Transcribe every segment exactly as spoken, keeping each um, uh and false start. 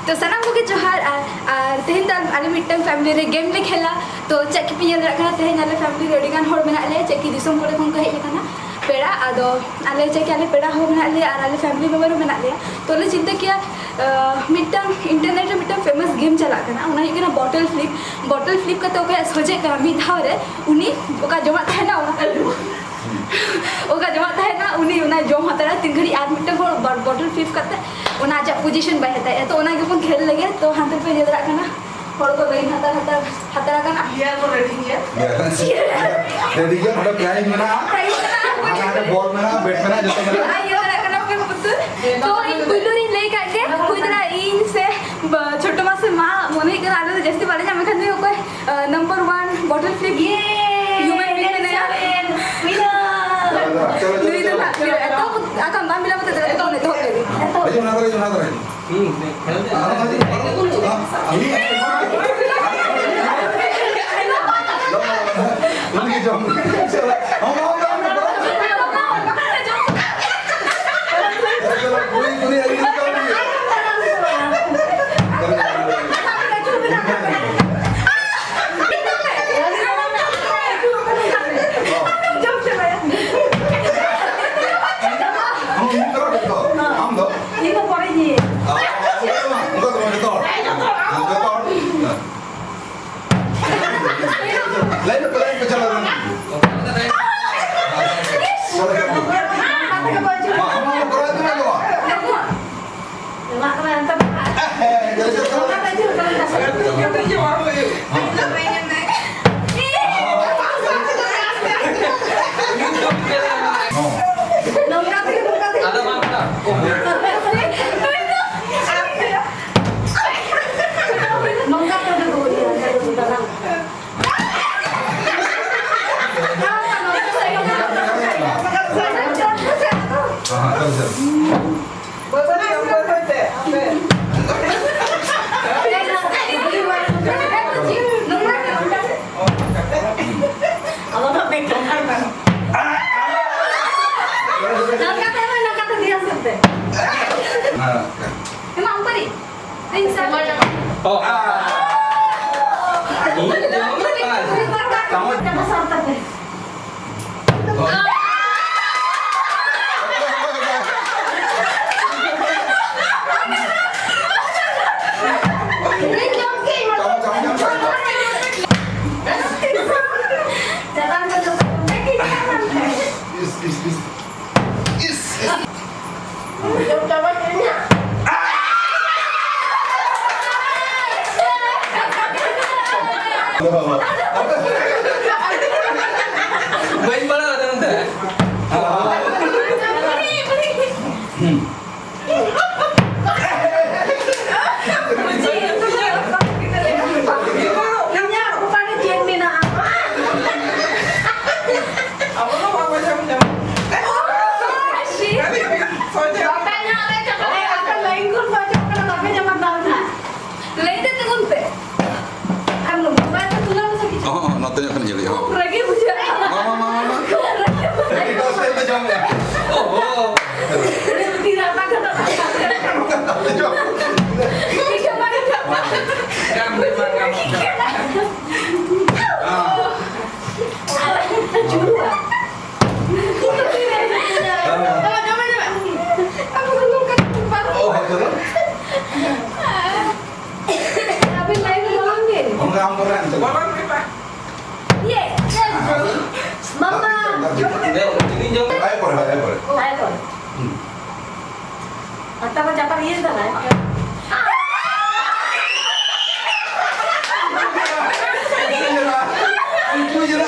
ᱛᱚ ᱥᱟᱱᱟᱢ ᱠᱚᱜᱮ ᱡᱚᱦᱟᱨ᱾ ᱟᱨ ᱟᱨ ᱛᱮᱦᱮᱧ ᱫᱚ ᱟᱞᱮ ᱢᱤᱫᱴᱟᱝ ᱯᱷᱮᱢᱤᱞᱤ ᱨᱮ ᱜᱮᱢ ᱞᱮ ᱠᱷᱮᱞᱟ᱾ ᱛᱚ ᱪᱮᱫ ᱠᱚᱯᱮ ᱧᱮᱞ ᱫᱟᱲᱮᱭᱟᱜ ᱠᱟᱱᱟ, ᱛᱮᱦᱮᱧ ᱟᱞᱮ ᱯᱷᱮᱢᱤᱞᱤ ᱨᱮ ᱟᱹᱰᱤ ᱜᱟᱱ ᱦᱚᱲ ᱢᱮᱱᱟᱜ ᱞᱮᱭᱟ, ᱪᱮᱫ ᱠᱤ ᱫᱤᱥᱚᱢ ᱠᱚᱨᱮ ᱠᱷᱚᱱ ᱠᱚ ᱦᱮᱡ ᱟᱠᱟᱱᱟ ᱯᱮᱲᱟ᱾ ᱟᱫᱚ ᱟᱞᱮ ᱪᱮᱫ ᱠᱤ ᱟᱞᱮ ᱯᱮᱲᱟ ᱦᱚᱸ ᱢᱮᱱᱟᱜ ᱞᱮᱭᱟ ᱟᱨ ᱟᱞᱮ ᱯᱷᱮᱢᱤᱞᱤ ᱢᱮᱢᱵᱟᱨ ᱦᱚᱸ ᱢᱮᱱᱟᱜ ᱞᱮᱭᱟ᱾ ᱛᱚ ᱞᱮ ᱪᱤᱱᱛᱟᱹ ᱠᱮᱭᱟ, ᱟᱦ, ᱢᱤᱫᱴᱟᱝ ᱤᱱᱴᱟᱨᱱᱮᱴ ᱨᱮ ᱢᱤᱫᱴᱟᱝ ᱯᱷᱮᱢᱟᱥ ᱜᱮᱢ ᱪᱟᱞᱟᱜ ᱠᱟᱱᱟ, ᱚᱱᱟ ᱦᱩᱭᱩᱜ ᱠᱟᱱᱟ ᱵᱚᱴᱚᱞ ᱯᱷᱞᱤᱯ᱾ ᱵᱚᱴᱚᱞ ᱯᱷᱞᱤᱯ ᱠᱟᱛᱮ ᱚᱠᱚᱭᱟᱜ ᱥᱚᱡᱷᱮᱜ ᱠᱟᱱᱟ ᱢᱤᱫ ᱫᱷᱟᱣ ᱨᱮ, ᱩᱱᱤ ᱚᱠᱟ ᱡᱚᱢᱟᱜ ᱛᱟᱦᱮᱱᱟ ᱚᱱᱟ ᱚᱠᱟ ᱡᱚᱢᱟᱜ ᱛᱟᱦᱮᱱᱟ ᱩᱱᱤ ᱚᱱᱟᱭ ᱡᱚᱢ ᱦᱟᱛᱟᱲᱟ᱾ ᱛᱤᱱ ᱜᱷᱟᱹᱲᱤᱡ ᱟᱨ ᱢᱤᱫᱴᱟᱝ ᱦᱚᱲ ᱵᱚᱴᱚᱞ ᱯᱷᱞᱤᱯ ᱠᱟᱛᱮ ᱚᱱᱟ ᱟᱡᱟᱜ ᱯᱚᱡᱤᱥᱚᱱ ᱵᱟᱭ ᱦᱟᱛᱟᱣᱮᱫᱼᱟ᱾ ᱛᱚ ᱚᱱᱟ ᱜᱮᱵᱚᱱ ᱠᱷᱮᱞ ᱞᱮᱜᱮ᱾ ᱛᱚ ᱦᱟᱱᱛᱮ ᱯᱮ ᱧᱮᱞ ᱫᱟᱲᱮᱭᱟᱜ ᱠᱟᱱᱟ, ᱦᱚᱲ ᱠᱚ ᱞᱟᱭᱤᱱ ᱦᱟᱛᱟᱲ ᱦᱟᱛᱟᱲ ᱦᱟᱛᱟᱲ ᱟᱠᱟᱱᱟ᱾ ᱤᱭᱟᱹ ᱠᱚ ᱨᱮᱰᱤ ᱜᱮᱭᱟ᱾ ᱨᱮᱰᱤ ᱜᱮᱭᱟ, ᱱᱚᱰᱮ ᱯᱨᱟᱭᱤᱡᱽ ᱢᱮᱱᱟᱜᱼᱟ᱾ ᱯᱨᱟᱭᱤᱡᱽ ᱢᱮᱱᱟᱜᱼᱟ᱾ ᱦᱟᱱᱟ ᱦᱟᱸᱰᱮ ᱵᱚᱞ ᱢᱮᱱᱟᱜᱼᱟ, ᱵᱮᱴ ᱢᱮᱱᱟᱜᱼᱟ, ᱡᱚᱛᱚ ᱢᱮᱱᱟᱜᱼᱟ᱾ ᱟᱨ ᱤᱭᱟᱹ ᱫᱟᱲᱮᱭᱟᱜ ᱠᱟᱱᱟ ᱯᱮ ᱯᱩᱛᱩᱞ᱾ ᱛᱚ ᱤᱧ ᱯᱩᱭᱞᱩ ᱨᱤᱧ ᱞᱟᱹᱭ ᱠᱟᱜ ᱜᱮ, ᱦᱩᱭ ᱫᱟᱲᱮᱭᱟᱜᱼᱟ ᱤᱧ ᱥᱮ ᱵᱟ-, ᱪᱷᱳᱴᱳ ᱢᱟ ᱥᱮ ᱢᱟ, ᱢᱚᱱᱮ ᱦᱩᱭᱩᱜ ᱠᱟᱱᱟ ᱟᱞᱮ ᱫᱚ ᱡᱟᱹᱥᱛᱤ ᱵᱟᱞᱮ ᱧᱟᱢ ᱞᱮᱠᱷᱟᱱ ᱫᱚ ᱚᱠᱚᱭ ᱱᱟᱢᱵᱟᱨ ᱚᱣᱟᱱ ᱵᱚᱴᱚᱞ ᱯᱷᱞᱤᱯ ᱦᱤᱭᱩᱢᱮᱱ ᱵᱤᱝ ᱢᱮᱱᱟᱭᱟ᱾ ᱪᱚᱞᱚ, ᱪᱚᱞᱚ, ᱱᱩᱭ ᱫᱚ ᱪᱚᱞᱚ᱾ ᱱᱟᱦᱟᱜ ᱮᱛᱚᱦᱚᱵ, ᱟᱠᱟᱢ ᱵᱟᱢ ᱵᱤᱞᱚᱢ ᱠᱟᱛᱮ ᱮᱛᱚᱦᱚᱵ ᱞᱮᱜᱮ᱾ ᱦᱤᱡᱩᱜ ᱢᱮ, ᱱᱚᱣᱟ ᱫᱷᱟᱨᱮ ᱦᱤᱡᱩᱜ ᱢᱮ, ᱱᱚᱣᱟ ᱫᱷᱟᱨᱮ ᱦᱤᱡᱩᱜ ᱢᱮ᱾ ᱟᱨ ᱱᱚᱣᱟ ᱦᱤᱡᱩᱜ ᱢᱮ, ᱱᱚᱣᱟ ᱦᱤᱡᱩᱜ ᱢᱮ᱾ ᱩᱱᱤ ᱜᱮ ᱡᱚᱢ᱾ ᱦᱚᱸ, ᱦᱚᱸ, ᱦᱚᱸ, ᱦᱚᱸ᱾ ᱪᱚᱞᱚ, ᱪᱚᱞᱚ, ᱠᱩᱲᱤ, ᱠᱩᱲᱤ, ᱟᱹᱭᱩᱨ ᱠᱟᱣ ᱜᱮ᱾ ᱦᱚᱸ, ᱢᱤᱫ ᱠᱟᱨᱚᱴ ᱜᱮᱛᱚ᱾ ᱟᱢ ᱫᱚ? ᱤᱧ ᱫᱚ ᱯᱚᱨᱮᱧ ᱤᱭᱟᱹᱭᱟ᱾ ᱟᱨ ᱚᱱᱠᱟ ᱫᱚ ᱵᱟᱝ, ᱚᱱᱠᱟ ᱫᱚ ᱵᱟᱝ, ᱡᱚᱛᱚ ᱦᱚᱲ᱾ ᱦᱮᱸ, ᱡᱚᱛᱚ ᱦᱚᱲ᱾ ᱦᱮᱸ᱾ ᱞᱟᱭᱤᱱ ᱯᱮ, ᱞᱟᱭᱤᱱ ᱯᱮ ᱪᱟᱞᱟᱣ ᱞᱮᱱ᱾ ᱢᱟ, ᱟᱢ ᱦᱚᱸ ᱠᱚᱨᱟᱣ ᱛᱟᱢᱟ ᱫᱚ᱾ ᱮᱢᱟᱜ ᱠᱟᱱᱟ ᱮᱱᱛᱮ᱾ ᱦᱮᱸ, ᱦᱮᱸ, ᱦᱮᱸ, ᱪᱟᱞᱟᱣ, ᱪᱟᱞᱟᱣ, ᱪᱟᱞᱟᱣ᱾ ᱦᱚᱸ᱾ ᱱᱚᱝᱠᱟ ᱛᱮᱜᱮ, ᱱᱚᱝᱠᱟ ᱛᱮᱜᱮ᱾ ᱟᱫᱚ ᱵᱟᱝ, ᱵᱟᱝ᱾ ᱱᱚᱝᱠᱟ ᱛᱮ ᱩᱰᱩᱠᱚᱜ ᱦᱩᱭᱩᱜᱼᱟ, ᱱᱚᱝᱠᱟ ᱛᱮ ᱫᱟᱬᱟᱱ᱾ ᱛᱤᱱ ᱥᱟᱞ? ᱚ᱾ ᱤᱧ ᱡᱚᱱᱚᱢ ᱠᱟᱱᱟ᱾ ᱪᱟᱢᱚᱪ᱾ ᱤᱧ ᱡᱚᱢ ᱠᱮᱫ ᱟᱹᱧ᱾ ᱪᱟᱢᱚᱪ, ᱪᱟᱢᱚᱪ, ᱪᱟᱢᱚᱪ᱾ ᱪᱟᱞᱟᱣ ᱠᱟᱛᱮ ᱤᱥ, ᱤᱥ, ᱤᱥ᱾ ᱤᱥ, ᱤᱥ᱾ ᱡᱚᱢ ᱪᱟᱵᱟ ᱠᱮᱫ ᱤᱧ᱾ ᱵᱟᱹᱧ ᱵᱟᱲᱟᱭᱟ ᱱᱚᱱᱛᱮ᱾ ᱦᱩᱸ᱾ ᱤᱧᱟᱜ ᱚᱠᱟᱨᱮ ᱪᱮᱫ ᱢᱮᱱᱟᱜᱼᱟ? ᱟᱵᱚ ᱫᱚ ᱵᱟᱵᱚ ᱡᱚᱢ ᱧᱟᱢᱟ᱾ ᱚ, ᱟᱹᱰᱤ ᱥᱚᱡᱷᱮ᱾ ᱵᱟᱯᱮ ᱧᱟᱢ ᱞᱮ ᱪᱟᱵᱟ ᱞᱮ, ᱟᱯᱮ ᱞᱟᱭᱤᱱ ᱠᱷᱚᱱ ᱯᱮ ᱚᱪᱚᱜ ᱠᱟᱱᱟ, ᱵᱟᱯᱮ ᱧᱟᱢᱟ ᱫᱟᱣ ᱱᱟᱜ᱾ ᱞᱟᱭᱤᱱ ᱨᱮ ᱛᱤᱸᱜᱩᱱ ᱯᱮ᱾ ᱟᱨ ᱢᱳᱵᱟᱭᱤᱞ ᱨᱮ ᱛᱩᱞᱟᱹᱣ ᱢᱮᱥᱮ ᱠᱤᱪᱷᱩ᱾ ᱦᱚᱸ, ᱦᱚᱸ, ᱱᱚᱛᱮ ᱧᱚᱜ ᱠᱷᱚᱱ ᱧᱮᱞ ᱦᱩᱭᱩᱜᱼᱟ᱾ ᱠᱷᱩᱵ ᱨᱟᱹᱜᱤ ᱵᱩᱡᱷᱟᱹᱜᱼᱟ᱾ ᱢᱟ, ᱢᱟ, ᱢᱟ, ᱢᱟ, ᱢᱟ᱾ ᱠᱷᱩᱵ ᱨᱟᱹᱜᱤ ᱵᱩᱡᱷᱟᱹᱜᱼᱟ᱾ ᱮᱴᱟᱜ ᱥᱮᱫ ᱫᱚ ᱡᱚᱢ ᱢᱮ᱾ ᱚ, ᱚ᱾ ᱛᱤ ᱨᱟᱯᱟᱜ ᱠᱟᱛᱮ ᱡᱚᱢ᱾ ᱛᱤ ᱨᱟᱯᱟᱜ ᱠᱟᱛᱮ᱾ ᱜᱟᱱ ᱫᱚ ᱵᱟᱝ ᱜᱟᱱᱚᱜ ᱠᱟᱱᱟ᱾ ᱡᱩᱨᱩᱜᱼᱟ᱾ ᱚ, ᱦᱚᱸ, ᱪᱚᱞᱚ᱾ ᱟᱹᱵᱤᱱ ᱞᱟᱭᱤᱱ ᱨᱮ ᱵᱚᱞᱚᱱ ᱵᱤᱱ᱾ ᱚᱱᱠᱟ ᱟᱢ ᱯᱚᱨᱮ ᱟᱢ ᱪᱟᱞᱟᱜ᱾ ᱵᱚᱞᱚᱱ ᱢᱮ ᱵᱟ᱾ ᱤᱭᱮ, ᱢᱟᱢᱟ᱾ ᱦᱮᱸ, ᱤᱧ ᱡᱚᱢ᱾ ᱟᱭ ᱯᱚᱨᱮ, ᱟᱭ ᱯᱚᱨᱮ᱾ ᱟᱭ ᱯᱚᱨᱮ᱾ ᱦᱩᱸ᱾ ᱟᱛᱟ ᱠᱚ ᱪᱟᱯᱟᱫ ᱤᱭᱟᱹ ᱠᱟᱱᱟ᱾ ᱩᱱᱠᱩ ᱡᱮᱱᱟ᱾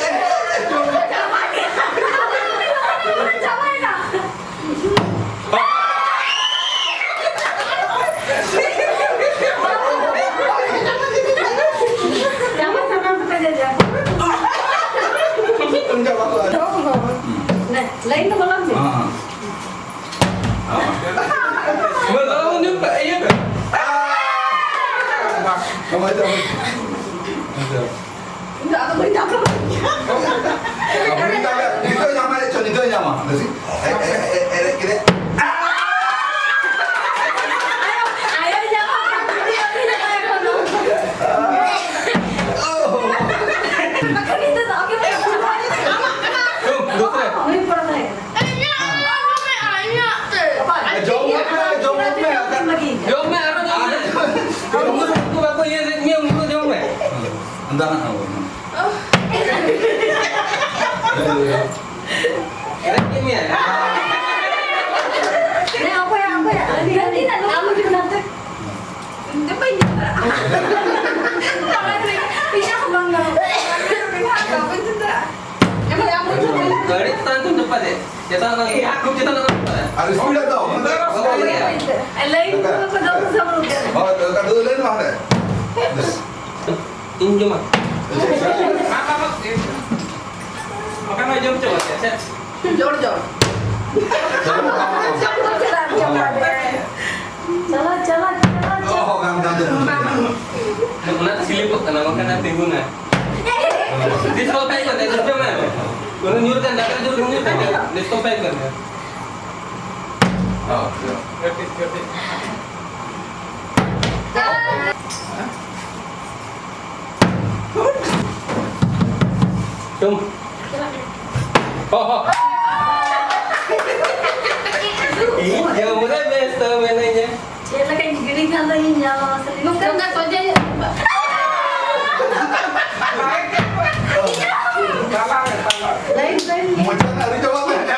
ᱪᱟᱵᱟᱭᱮᱱᱟ᱾ ᱪᱟᱵᱟ ᱥᱟᱱᱟᱢ ᱠᱚ ᱡᱮ ᱡᱟ᱾ ᱞᱟᱭᱤᱱ ᱫᱚ ᱵᱚᱞᱚᱱ ᱢᱮ᱾ ᱦᱮᱸ, ᱦᱮᱸ᱾ ᱵᱚᱞᱚ, ᱩᱱᱤ ᱯᱮ, ᱤᱭᱟᱹ ᱯᱮ᱾ ᱠᱟᱢᱟᱭ ᱛᱟᱵᱚᱱ᱾ ᱤᱧ ᱫᱚ ᱟᱫᱚ ᱵᱟᱹᱧ ᱫᱟᱢ ᱠᱟᱱᱟ᱾ ᱱᱤᱛᱚᱜ ᱧᱟᱢᱟ, ᱱᱤᱛᱚᱜ ᱧᱟᱢᱟ᱾ ᱫᱮᱥᱤ᱾ ᱮ, ᱮ, ᱮ, ᱮ, ᱮ, ᱮ᱾ ᱟᱭᱳ, ᱟᱭᱳ ᱧᱟᱢᱟ᱾ ᱫᱟᱱᱟ ᱟᱵᱚ᱾ ᱮᱱᱮᱡ ᱠᱮᱫ ᱢᱮᱭᱟ? ᱦᱮᱸ, ᱚᱠᱚᱭᱟᱜ, ᱚᱠᱚᱭᱟᱜ? ᱟᱹᱰᱤ, ᱟᱹᱰᱤ, ᱟᱢ ᱜᱮ ᱱᱟᱛᱮ᱾ ᱤᱧ ᱫᱚ ᱵᱟᱹᱧ ᱧᱮᱞ ᱫᱟᱲᱮᱭᱟᱜᱼᱟ᱾ ᱤᱧᱟᱹᱜ ᱦᱚᱸ ᱵᱟᱝ ᱜᱟᱱᱚᱜ ᱠᱟᱱᱟ᱾ ᱵᱟᱹᱧ ᱧᱮᱞ ᱫᱟᱲᱮᱭᱟᱜᱼᱟ᱾ ᱮᱢ ᱟᱢ ᱫᱚ ᱵᱟᱹᱧ ᱧᱮᱞ ᱫᱟᱲᱮᱭᱟᱜᱼᱟ᱾ ᱜᱟᱹᱲᱤ ᱪᱮᱛᱟᱱ ᱠᱷᱚᱱ ᱪᱟᱯᱟ ᱫᱮ᱾ ᱪᱮᱛᱟᱱ ᱠᱷᱚᱱ, ᱠᱷᱩᱵ ᱪᱮᱛᱟᱱ ᱠᱷᱚᱱ ᱪᱟᱯᱟ ᱫᱮ᱾ ᱟᱨ speed ᱫᱚ? ᱞᱟᱹᱭᱤᱱ ᱠᱚ ᱫᱚ ᱥᱟᱵ ᱞᱮᱠᱟ᱾ ᱦᱳᱭ, ᱫᱚ ᱠᱟᱹᱴᱩᱵ ᱞᱟᱹᱭᱤᱱ ᱢᱟ ᱦᱟᱸᱰᱮ᱾ ᱤᱧ ᱡᱚᱢᱟ᱾ ᱵᱟᱠᱷᱟᱱ ᱦᱚᱸ ᱡᱚᱢ ᱪᱟᱵᱟ ᱠᱮᱫ, ᱪᱮᱫ? ᱡᱳᱨ, ᱡᱳᱨ᱾ ᱪᱟᱞᱟᱜ, ᱪᱟᱞᱟᱜ, ᱪᱟᱞᱟᱜ, ᱪᱟᱞᱟᱜ᱾ ᱚᱱᱟ ᱛᱮ ᱥᱤᱞᱤᱯᱚᱜ ᱠᱟᱱᱟ, ᱵᱟᱠᱷᱟᱱ ᱟᱨ ᱛᱤᱸᱜᱩᱱᱟ᱾ ᱫᱤᱥ ᱠᱚ ᱯᱮ ᱠᱚ ᱫᱮ, ᱫᱤᱥ ᱠᱚ ᱢᱮ᱾ ᱩᱱᱤ ᱧᱩᱨ ᱠᱟᱱ, ᱫᱟᱠᱟ ᱧᱩᱨ, ᱧᱩᱨ ᱠᱟᱱ, ᱫᱤᱥ ᱠᱚ ᱯᱮ ᱠᱚ ᱫᱮ᱾ ᱦᱚᱸ, ᱠᱟᱹᱴᱤᱡ, ᱠᱟᱹᱴᱤᱡ᱾ ᱪᱩᱢ᱾ ᱦᱚ, ᱦᱚ᱾ ᱤᱧ ᱡᱚᱢ ᱨᱮ ᱵᱮᱥᱛᱚ ᱢᱮᱱᱟᱹᱧᱟ᱾ ᱪᱮᱫ ᱞᱮᱠᱟᱧ ᱜᱤᱰᱤ ᱠᱷᱟᱱ ᱫᱚ ᱤᱧ ᱧᱟᱢᱟ, ᱢᱟᱥᱮ ᱞᱟᱹᱭ ᱢᱮ᱾ ᱱᱚᱝᱠᱟ ᱥᱚᱡᱷᱮ ᱧᱚᱜ᱾ Line, line. ᱢᱚᱪᱟ ᱨᱮᱱᱟᱜ ᱟᱹᱣᱨᱤ ᱪᱟᱵᱟᱜ ᱛᱟᱭᱟ᱾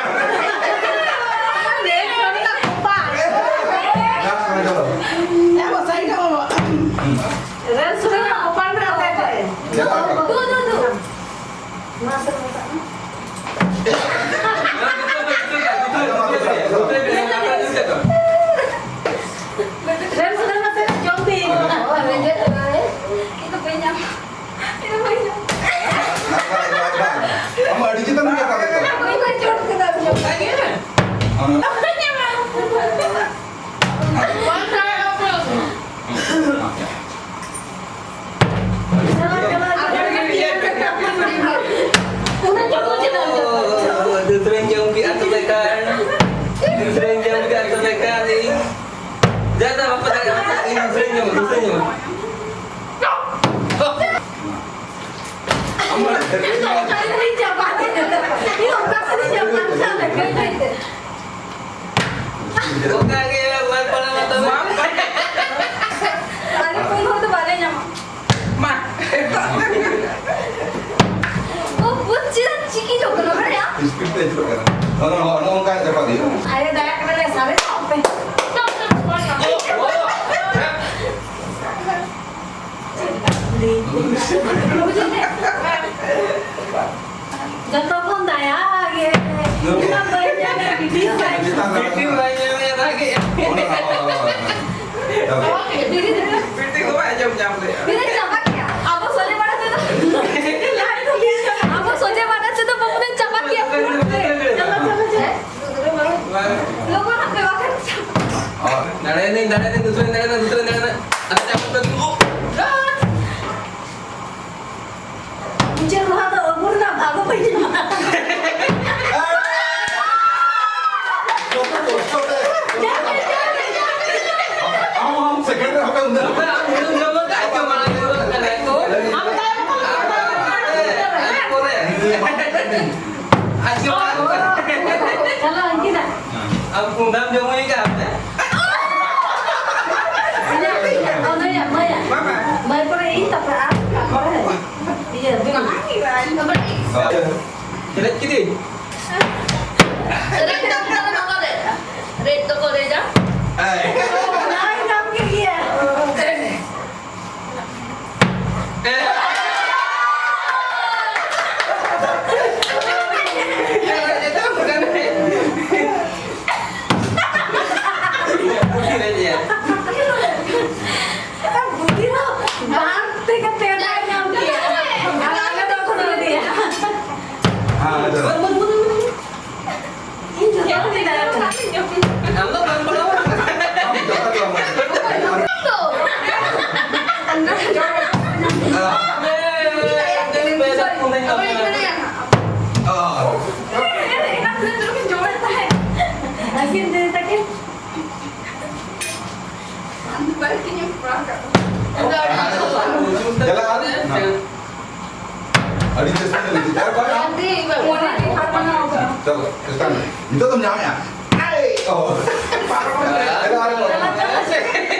ᱨᱮᱞ ᱥᱩᱨ ᱨᱮ ᱚᱯᱟᱱ ᱨᱮ ᱚᱸᱰᱮ ᱠᱷᱚᱡ᱾ ᱫᱩ, ᱫᱩ, ᱫᱩ᱾ ᱱᱚᱣᱟ ᱥᱮᱫ ᱢᱮᱛᱟᱜ ᱢᱮ᱾ ᱨᱮᱞ ᱥᱩᱨ ᱨᱮ ᱱᱟᱥᱮ ᱡᱚᱢ ᱵᱤᱱ᱾ ᱤᱧ ᱫᱚ ᱵᱟᱹᱧ ᱧᱟᱢᱟ᱾ ᱤᱧ ᱫᱚ ᱵᱟᱹᱧ ᱧᱟᱢᱟ᱾ ᱟᱢ ᱟᱹᱰᱤ ᱪᱮᱛᱟᱱ ᱨᱮ ᱨᱟᱠᱟᱵ ᱮᱫ ᱫᱚ᱾ ᱵᱟᱹᱧ ᱧᱟᱢᱟ᱾ ᱚᱱᱟ ᱵᱟᱹᱧ ᱧᱟᱢᱟ᱾ दूसरे जंग की अंत में कर, दूसरे जंग की अंत में कर, ज्यादा वापस आएगा, दूसरे जंग, दूसरे जंग। ᱚᱱᱠᱟ ᱜᱮ ᱵᱟᱭ ᱯᱟᱲᱟᱣ ᱞᱮᱱ ᱛᱟᱵᱮᱱ᱾ ᱟᱨ ᱯᱩᱱ ᱦᱚᱲ ᱫᱚ ᱵᱟᱞᱮ ᱧᱟᱢᱟ᱾ ᱢᱟ᱾ ᱡᱚᱛᱚ ᱠᱷᱚᱱ ᱫᱟᱭᱟ ᱜᱮ᱾ ᱤᱧ ᱢᱟ ᱵᱟᱹᱧ ᱧᱟᱢᱮᱫ, ᱵᱤᱴᱤ ᱦᱚᱸ ᱵᱟᱭ ᱧᱟᱢᱮᱫ᱾ ᱵᱤᱴᱤ ᱦᱚᱸ ᱵᱟᱭ ᱧᱟᱢᱮᱫ, ᱨᱟᱜᱮᱫ᱾ ᱵᱤᱴᱤ ᱫᱚ ᱵᱟᱭ ᱟᱸᱡᱚᱢ ᱧᱟᱢ ᱞᱮᱫᱼᱟ᱾ ᱵᱤᱴᱤ ᱪᱟᱵᱟ ᱠᱮᱭᱟ᱾ ᱟᱵᱚ ᱥᱚᱡᱷᱮ ᱵᱟᱲᱟ ᱛᱮᱫᱚ, ᱟᱵᱚ ᱥᱚᱡᱷᱮ ᱵᱟᱲᱟ ᱛᱮᱫᱚ ᱵᱟᱵᱚᱱ ᱪᱟᱵᱟ ᱠᱮᱭᱟ᱾ ᱞᱚᱜᱚᱱ ᱦᱟᱯᱮ ᱵᱟᱠᱷᱟᱱ᱾ ᱫᱟᱲᱮᱭᱟᱹᱱᱟᱹᱧ, ᱫᱟᱲᱮᱭᱟᱹᱱᱟᱹᱧ, ᱫᱩᱥᱨᱟᱹᱧ ᱫᱟᱲᱮᱭᱟᱜᱼᱟ, ᱫᱩᱥᱨᱟᱹᱧ ᱫᱟᱲᱮᱭᱟᱜᱼᱟ᱾ ᱟᱫᱚ ᱪᱟᱵᱟ ᱩᱛᱟᱹᱨ ᱠᱮᱫ᱾ ᱢᱩᱪᱟᱹᱫ ᱢᱟᱦᱟ ᱫᱚ ᱟᱹᱜᱩ ᱨᱮᱱᱟᱜ ᱵᱷᱟᱜᱽ ᱵᱟᱹᱧ ᱧᱟᱢᱟ᱾ ᱡᱚᱛᱚ ᱠᱚᱥᱴᱚ ᱛᱮ᱾ ᱟᱢ, ᱟᱢ second ᱨᱮ ᱦᱟᱯᱮ ᱩᱱᱟᱹᱜ᱾ ᱟᱢ ᱩᱱᱟᱹᱜ ᱡᱚᱢ ᱠᱟᱜ ᱪᱚ ᱢᱟᱲᱟᱝ ᱨᱮ ᱠᱟᱱᱟ ᱠᱚ᱾ ᱟᱢ ᱛᱟᱭᱚᱢ ᱠᱷᱚᱱ ᱟᱢ ᱛᱟᱭᱚᱢ ᱠᱷᱚᱱ ᱟᱢ ᱛᱟᱭᱚᱢ ᱠᱷᱚᱱ᱾ ᱟᱨ ᱪᱮᱫ ᱵᱟᱝ? ᱪᱟᱞᱟᱣ ᱤᱧ ᱠᱤᱱᱟ᱾ ᱟᱢ ᱠᱩᱸᱰᱟᱢ ᱡᱚᱢ ᱦᱩᱭ ᱠᱟᱜ ᱛᱮ? ᱤᱧᱟᱹᱜ, ᱤᱧᱟᱹᱜ, ᱚᱱᱟ ᱤᱧᱟᱹᱜ, ᱢᱟᱭᱟ᱾ ᱵᱟᱝ, ᱵᱟᱝ᱾ ᱢᱟᱭ ᱯᱚᱨᱮ ᱤᱧ, ᱛᱟᱯᱚᱨᱮ ᱟᱢ, ᱛᱟᱯᱚᱨᱮ ᱤᱭᱟᱹ, ᱵᱤᱱ᱾ ᱪᱮᱞᱮᱡᱽ ᱠᱤᱫᱤᱧ? ᱨᱮᱰ ᱫᱚ ᱚᱠᱟᱨᱮ ᱵᱟᱠᱚ ᱨᱮᱰᱟ? ᱨᱮᱰ ᱫᱚᱠᱚ ᱨᱮᱰᱟ? ᱚᱱᱟ ᱧᱟᱢ ᱠᱮᱫ ᱜᱮᱭᱟ᱾ ᱵᱩᱫᱷᱤ ᱫᱚ ᱵᱟᱝ ᱛᱮ ᱠᱟᱛᱮ ᱚᱱᱟ ᱧᱟᱢ ᱠᱮᱫᱟ᱾ ᱟᱨ ᱟᱞᱮ ᱫᱚ ᱮᱠᱷᱚᱱ ᱟᱹᱣᱨᱤᱭᱟ᱾ ᱦᱮᱸ, ᱟᱫᱚ᱾ ᱤᱧ ᱡᱚᱛᱚ ᱦᱚᱲ ᱤᱧ ᱫᱟᱭᱟ ᱠᱟᱱᱟ᱾ ᱟᱢ ᱫᱚ ᱵᱟᱢ ᱯᱟᱲᱦᱟᱣ ᱟᱠᱟᱱᱟ᱾ ᱟᱢ ᱫᱚ ᱵᱟᱢ ᱯᱟᱲᱦᱟᱣ ᱟᱠᱟᱱᱟ᱾ ᱟᱢ ᱫᱚ ᱵᱟᱢ ᱯᱟᱲᱦᱟᱣ ᱟᱠᱟᱱᱟ᱾ ᱟᱹᱠᱤᱱ ᱫᱟᱹᱭ ᱛᱟᱹᱠᱤᱱ᱾ ᱪᱟᱞᱟᱜ ᱟᱞᱮ᱾ ᱟᱹᱰᱤ ᱪᱮᱥᱴᱟ ᱞᱮ ᱞᱟᱹᱜᱤᱫ᱾ ᱟᱨ ᱵᱟᱝ ᱟᱢ᱾ ᱪᱚᱞᱚ, ᱪᱮᱥᱴᱟ ᱢᱮ᱾ ᱱᱤᱛᱚᱜ ᱫᱚᱢ ᱧᱟᱢᱮᱜᱼᱟ᱾ ᱟᱭ! ᱚ᱾ ᱟᱨ ᱵᱟᱝ ᱟᱢ᱾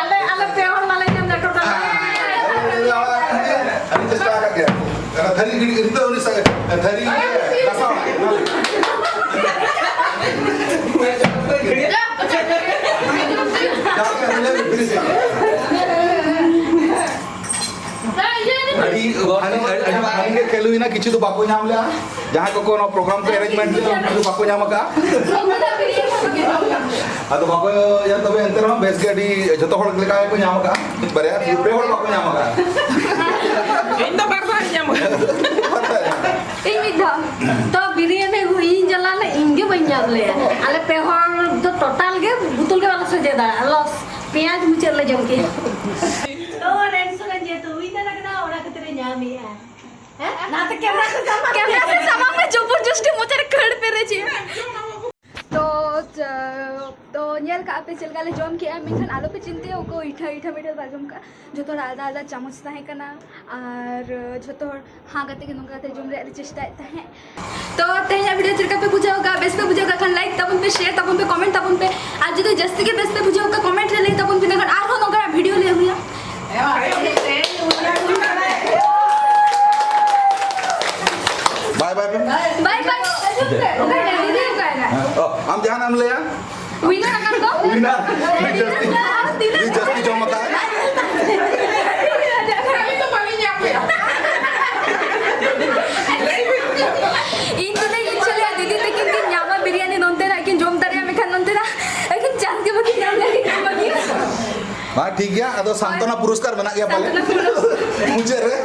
ᱟᱞᱮ, ᱟᱞᱮ ᱯᱮ ᱦᱚᱲ ᱢᱟᱞᱮ ᱧᱟᱢ ᱮᱫᱟ total᱾ ᱟᱹᱰᱤ ᱪᱮᱥᱴᱟ ᱟᱠᱟᱫ ᱜᱮᱭᱟ᱾ ᱚᱱᱟ ᱛᱷᱟᱹᱨᱤ ᱜᱤᱰᱤ, ᱱᱤᱛᱚᱜ ᱩᱱᱤ ᱥᱟ-, ᱛᱷᱟᱹᱨᱤ ᱜᱟᱥᱟᱣ᱾ ᱟᱹᱰᱤ ᱵᱷᱟᱹᱜᱤ, ᱟᱹᱰᱤ, ᱟᱹᱰᱤ ᱵᱷᱟᱹᱜᱤ ᱜᱮ ᱠᱷᱮᱞ ᱦᱩᱭᱱᱟ, ᱠᱤᱪᱷᱩ ᱫᱚ ᱵᱟᱠᱚ ᱧᱟᱢ ᱞᱮᱜᱼᱟ᱾ ᱡᱟᱦᱟᱸᱭ ᱠᱚᱠᱚ ᱱᱚᱣᱟ program ᱠᱚ arrangement ᱞᱮᱫᱟ, ᱩᱱᱠᱩ ᱫᱚ ᱵᱟᱠᱚ ᱧᱟᱢ ᱟᱠᱟᱫᱼᱟ᱾ ᱟᱫᱚ ᱵᱟᱠᱚ, ᱤᱭᱟᱹ, ᱛᱚᱵᱮ ᱮᱱᱛᱮ ᱨᱮᱦᱚᱸ ᱵᱮᱥ ᱜᱮ, ᱟᱹᱰᱤ ᱡᱷᱚᱛᱚ ᱦᱚᱲ ᱞᱮᱠᱟ ᱜᱮᱠᱚ ᱧᱟᱢ ᱟᱠᱟᱫᱼᱟ᱾ ᱢᱤᱫ ᱵᱟᱨᱭᱟ, ᱯᱮ ᱦᱚᱲ ᱵᱟᱠᱚ ᱧᱟᱢ ᱟᱠᱟᱫᱼᱟ᱾ ᱤᱧ ᱫᱚ ᱵᱟᱨ ᱫᱷᱟᱣ ᱤᱧ ᱧᱟᱢ ᱟᱠᱟᱫᱟ᱾ ᱤᱧ ᱢᱤᱫ ᱫᱷᱟᱣ᱾ ᱛᱚ ᱵᱤᱨᱭᱟᱱᱤ ᱟᱹᱜᱩ ᱤᱧ ᱪᱟᱞᱟᱣ ᱞᱮᱱᱟ, ᱤᱧ ᱜᱮ ᱵᱟᱹᱧ ᱧᱟᱢ ᱞᱮᱜᱼᱟ᱾ ᱟᱞᱮ ᱯᱮ ᱦᱚᱲ ᱫᱚ total ᱜᱮ ᱵᱩᱛᱩᱞ ᱜᱮ ᱵᱟᱞᱮ ᱥᱚᱡᱷᱮ ᱫᱟᱲᱮᱭᱟᱜᱼᱟ, loss᱾ ᱯᱮᱸᱭᱟᱡᱽ ᱢᱩᱪᱟᱹᱫ ᱞᱮ ᱡᱚᱢ ᱠᱮᱜᱼᱟ᱾ ᱛᱚ ᱱᱮᱠᱥᱴ ᱥᱮᱨᱮᱧ ᱡᱮᱦᱮᱛᱩ ᱦᱩᱭ ᱛᱟᱞᱮ ᱠᱟᱱᱟ, ᱚᱱᱟ ᱠᱷᱟᱹᱛᱤᱨ ᱮ ᱧᱟᱢᱮᱜᱼᱟ᱾ ᱦᱮᱸ? ᱱᱟᱛᱮ ᱠᱮᱢᱨᱟ ᱥᱮ ᱥᱟᱢᱟᱝ ᱠᱮᱢᱨᱟ ᱥᱮ ᱥᱟᱢᱟᱝ ᱢᱮ, ᱡᱚᱵᱚᱨ ᱡᱚᱥᱴᱤ ᱢᱚᱪᱟ ᱨᱮ ᱠᱷᱟᱹᱲ ᱯᱮᱨᱮᱡ ᱮ᱾ ᱛᱚ, ᱪ-, ᱛᱚ ᱧᱮᱞ ᱠᱟᱜᱼᱟ ᱯᱮ ᱪᱮᱫ ᱞᱮᱠᱟ ᱞᱮ ᱡᱚᱢ ᱠᱮᱜᱼᱟ, ᱢᱮᱱᱠᱷᱟᱱ ᱟᱞᱚ ᱯᱮ ᱪᱤᱱᱛᱟᱹᱭᱟ, ᱚᱠᱚᱭ ᱤᱴᱷᱟᱹ ᱤᱴᱷᱟᱹ ᱢᱤᱴᱷᱟᱹ ᱵᱟᱭ ᱡᱚᱢ ᱠᱟᱜᱼᱟ, ᱡᱚᱛᱚ ᱦᱚᱲ ᱟᱞᱟᱫᱟ ᱟᱞᱟᱫᱟ ᱪᱟᱢᱚᱪ ᱛᱟᱦᱮᱸ ᱠᱟᱱᱟ᱾ ᱟᱨ ᱡᱷᱚᱛᱚ ᱦᱚᱲ ᱦᱟᱸ ᱠᱟᱛᱮ ᱜᱮ ᱱᱚᱝᱠᱟ ᱠᱟᱛᱮ ᱡᱚᱢ ᱨᱮᱭᱟᱜ ᱞᱮ ᱪᱮᱥᱴᱟᱭᱮᱫ ᱛᱟᱦᱮᱸᱫ᱾ ᱛᱚ ᱛᱮᱦᱮᱧᱟᱜ video ᱪᱮᱫ ᱞᱮᱠᱟ ᱯᱮ ᱵᱩᱡᱷᱟᱹᱣ ᱠᱟᱜᱼᱟ? ᱵᱮᱥ ᱯᱮ ᱵᱩᱡᱷᱟᱹᱣ ᱠᱟᱜ ᱠᱷᱟᱱ like ᱛᱟᱵᱚᱱ ᱯᱮ, share ᱛᱟᱵᱚᱱ ᱯᱮ, comment ᱛᱟᱵᱚᱱ ᱯᱮ, ᱟᱨ ᱡᱩᱫᱤ ᱡᱟᱹᱥᱛᱤ ᱜᱮ ᱵᱮᱥ ᱯᱮ ᱵᱩᱡᱷᱟᱹᱣ ᱠᱟᱜ comment ᱨᱮ ᱞᱟᱹᱭ ᱛᱟᱵᱚᱱ ᱯᱮ, ᱤᱱᱟᱹ ᱠᱷᱟᱱ ᱟᱨᱦᱚᱸ ᱱᱚᱝᱠᱟᱱᱟᱜ video ᱞᱮ ᱟᱹᱜᱩᱭᱟ᱾ ᱵᱟᱭ ᱵᱟᱭ ᱯᱮ᱾ ᱵᱟᱭ ᱵᱟᱭ᱾ ᱚᱠᱟᱭ ᱱᱟ? ᱫᱤᱫᱤ ᱚᱠᱟᱭ ᱱᱟ? ᱚ, ᱟᱢ ᱡᱟᱦᱟᱱᱟᱜ ᱮᱢ ᱞᱟᱹᱭᱟ? Winner ᱟᱠᱟᱱ ᱫᱚ? Winner᱾ ᱩᱱᱤ ᱡᱟᱹᱥᱛᱤ, ᱩᱱᱤ ᱡᱟᱹᱥᱛᱤ ᱡᱚᱢ ᱟᱠᱟᱫ᱾ ᱤᱧ ᱫᱚ ᱤᱧ ᱪᱮᱫ ᱞᱟᱹᱭᱟ, ᱫᱤᱫᱤ ᱛᱟᱹᱠᱤᱱ ᱠᱤᱱ ᱧᱟᱢᱟ ᱵᱤᱨᱭᱟᱱᱤ ᱱᱚᱱᱛᱮᱱᱟᱜ, ᱠᱤᱱ ᱡᱚᱢ ᱫᱟᱲᱮᱭᱟᱜᱼᱟ, ᱢᱮᱱᱠᱷᱟᱱ ᱱᱚᱱᱛᱮᱱᱟᱜ ᱟᱹᱠᱤᱱ chance ᱜᱮ ᱵᱟᱹᱠᱤᱱ ᱧᱟᱢ ᱞᱮᱫᱟ, ᱠᱤᱱ ᱡᱚᱢ ᱵᱟᱹᱜᱤᱭᱟ᱾ ᱵᱟᱝ, ᱴᱷᱤᱠ ᱜᱮᱭᱟ, ᱟᱫᱚ ᱥᱟᱱᱛᱚᱱᱟ ᱯᱩᱨᱚᱥᱠᱟᱨ ᱢᱮᱱᱟᱜ ᱜᱮᱭᱟ ᱯᱟᱞᱮ᱾ ᱥᱟᱱᱛᱚᱱᱟ ᱯᱩᱨᱚᱥᱠᱟᱨ᱾ ᱢᱩᱪᱟᱹᱫ ᱨᱮ᱾